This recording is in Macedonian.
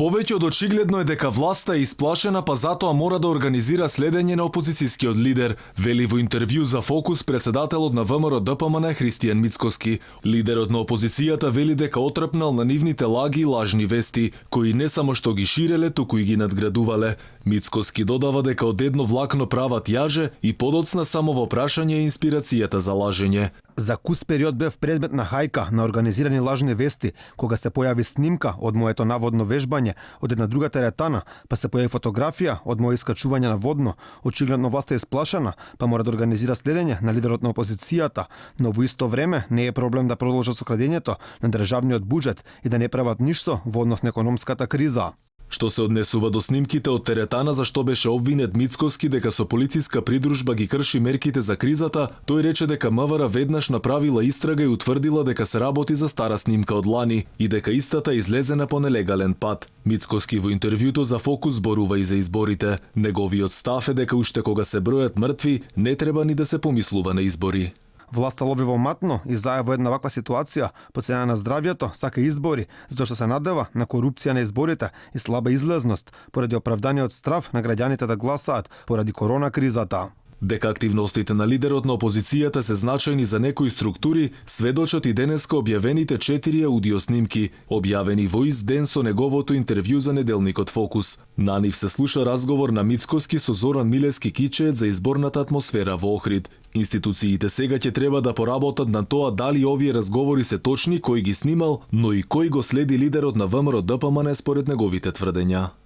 Повеќе од очигледно е дека власта е исплашена, па затоа мора да организира следење на опозицијскиот лидер, вели во интервју за Фокус председателот на ВМРО ДПМН Христијан Мицкоски. Лидерот на опозицијата вели дека отрпнал на нивните лаги и лажни вести, кои не само што ги ширеле, туку и ги надградувале. Мицкоски додава дека од едно влакно прават јаже и подоцна само во прашање е инспирацијата за лажење. За кус период бев предмет на хајка на организирани лажни вести, кога се појави снимка од моето наводно вежбање од една друга теретана, па се појави фотографија од моje искачување на водно. Очигледно власта е сплашена, па мора да организира следење на лидерот на опозицијата, но во исто време не е проблем да продолжат со крадењето на државниот буџет и да не прават ништо во однос на економската криза. Што се однесува до снимките од теретана за што беше обвинет Мицкоски дека со полициска придружба ги крши мерките за кризата, тој рече дека МВР веднаш направила истрага и утврдила дека се работи за стара снимка од лани и дека истата е излезена по нелегален пат. Мицкоски во интервјуто за Фокус зборува и за изборите. Неговиот став е дека уште кога се бројат мртви, не треба ни да се помислува на избори. Власта лови во матно и заја во една ваква ситуација, по цена на здравјето, сака избори, затоа што се надева на корупција на изборите и слаба излезност, поради оправданиот страв на граѓаните да гласаат поради корона кризата. Дека активностите на лидерот на опозицијата се значајни за некои структури, сведочат и денеска објавените 4 аудиоснимки, објавени во ист ден со неговото интервју за неделникот Фокус. На нив се слуша разговор на Мицкоски со Зоран Милевски Кичеец за изборната атмосфера во Охрид. Институциите сега ќе треба да поработат на тоа дали овие разговори се точни, кој ги снимал, но и кој го следи лидерот на ВМРО ДПМН според неговите тврдења.